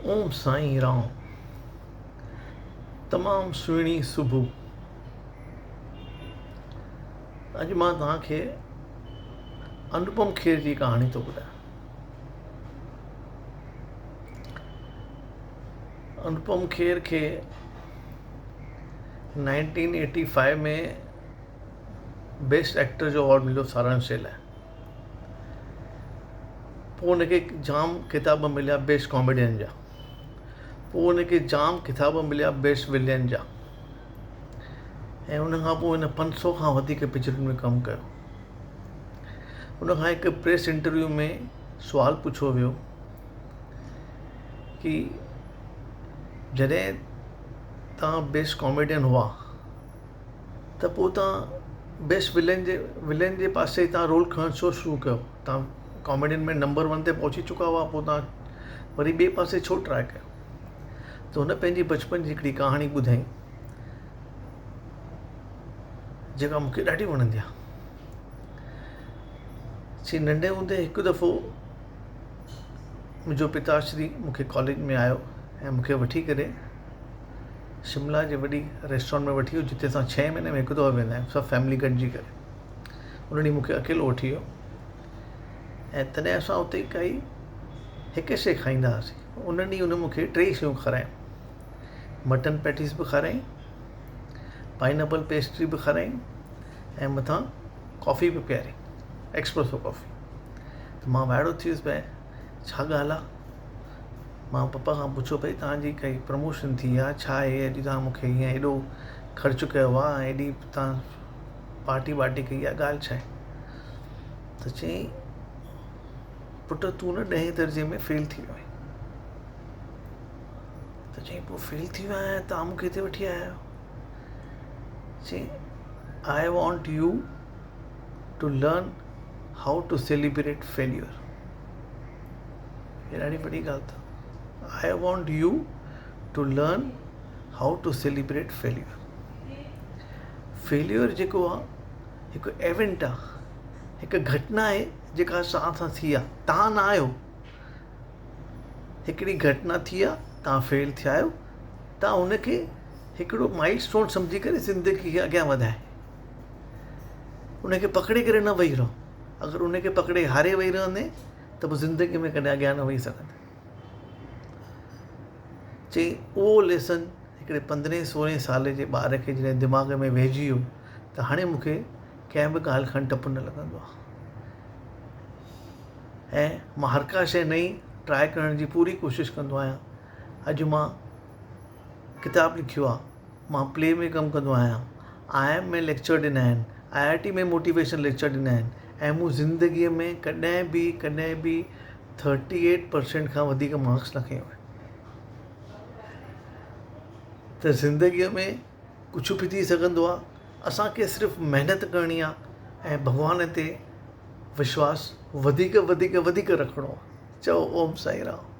اوم سائين رام. تمام سهڻي صبح. اڄ مان توهان کي انوپم کير جي ڪهاڻي ٿو ٻڌايان. انوپم کير کي 1985 ۾ بيسٽ ايڪٽر جو ايوارڊ مليو سارانش جي لاء. پوء هن کي جام خطاب مليا بيسٽ ڪاميڊين جا. پوء هن کي جام خطاب مليا بيسٽ ولين جا. ۽ ان کان پوء هن 500 کان وڌيڪ پڪچرن ۾ ڪم ڪيو. ان کان هڪ پريس انٽرويو ۾ سوال پڇيو ويو ڪي جڏهن توهان بيسٽ ڪاميڊين هئا ته پوء توهان بيسٽ ولين جي پاسي توهان رول کڻڻ ڇو شروع ڪيو؟ توهان ڪاميڊين ۾ نمبر ون تي پهچي چڪا هئا پوء توهان وري ٻئي پاسي ڇو ٽرائي ڪيو؟ ته هن پنهنجي بچپن جي هڪڙي ڪهاڻي ٻڌائي جيڪا مون کي ڏاڍي وڻندي آهي. چي ننڍي هوندي هڪ دفعو منهنجو پتاشري مون کي ڪاليج ۾ آيو ۽ مون کي وٺي ڪري شملا جي وڏي ريسٽورنٽ ۾ وٺي ويو جتي اسان ڇهين مهيني ۾ هڪ دفعو ويندا آهيون سڀ فيملي گڏجي ڪري ان ڏينهن مون کي اڪيلو وٺي ويو ۽ تڏهن اسان اتي ڪائي هڪ شيء کائيندا هئاسين ان ڏينهن ان مون کي ٽي شيون کارايون مٽن پيٽيز به کارائين پائن ايپل پيسٽري به کارائين ۽ مٿان ڪافي به پياري ايڪسپريسو ڪافي ته مان وائڙو ٿي ويس ڀئي ڇا ڳالهه آهي مان پپا کان پڇيو ڀئي توهان جي ڪائي پروموشن ٿي آهي ڇا آهي اڄ توهان مون کي هيئن ايڏو خرچ ڪيو آهي ۽ ايڏي توهان پارٽي وارٽي ڪئي آهي ڳالهه ڇا آهي ته چيائين پٽ تون نه ڏهين درجي ۾ فيل ٿي ويو آهين ته چيائين پوء فيل ٿي ويو آهيان توهان مون کي هتي وٺي آيا آهيو چيائين I want you to learn how to celebrate failure هي ڏاڍي وڏي ڳالهه اٿو I want you to learn how to celebrate failure failure جيڪو آهي هڪ ايونٽ آهي هڪ گهٽنا آهي جيڪا اسان سان ٿي آهي توهان نه آهيو هڪڙي گهٽنا ٿي آهي توهان فيل ٿيا آهيو توهان هن کي هڪڙو مائل اسٽون سمجهي ڪري زندگي کي اڳيان وڌائي ان کي پڪڙي ڪري نه ويهي رهو اگر ان کي پڪڙي هاري ويهي رهندي ته پوء زندگي ۾ ڪڏهن اڳيان نه وڃي سگهندي. چي اهو ليسن هڪڙي پندرهين سورهين سال جي ٻار کي جڏهن دماغ ۾ ويهجي ويو ته هاڻي مون کي ڪنهن به ڳالهه کان ڊپ نه لڳندو آهي ۽ مان هر ڪا شيء نئين ٽرائي ڪرڻ جي پوري ڪوشش ڪندو آهيان. اڄ مان ڪتاب لکيو آهي. مان پلي ۾ ڪم ڪندو آهيان، I M ۾ lecture ڏنا آهن، I I T ۾ motivation lecture ڏنا آهن ۽ مون زندگيء ۾ ڪڏهن به ڪڏهن به ٿرٽي ايٽ پرسينٽ کان وڌيڪ مارڪس نه کنيو آهي ته زندگيء ۾ ڪجهه به ٿي سگهندو آهي اسان کي صرف محنت ڪرڻي آهي ۽ ڀڳوان تي وشواس وڌيڪ وڌيڪ وڌيڪ رکڻو آهي چئو اوم سائين رام.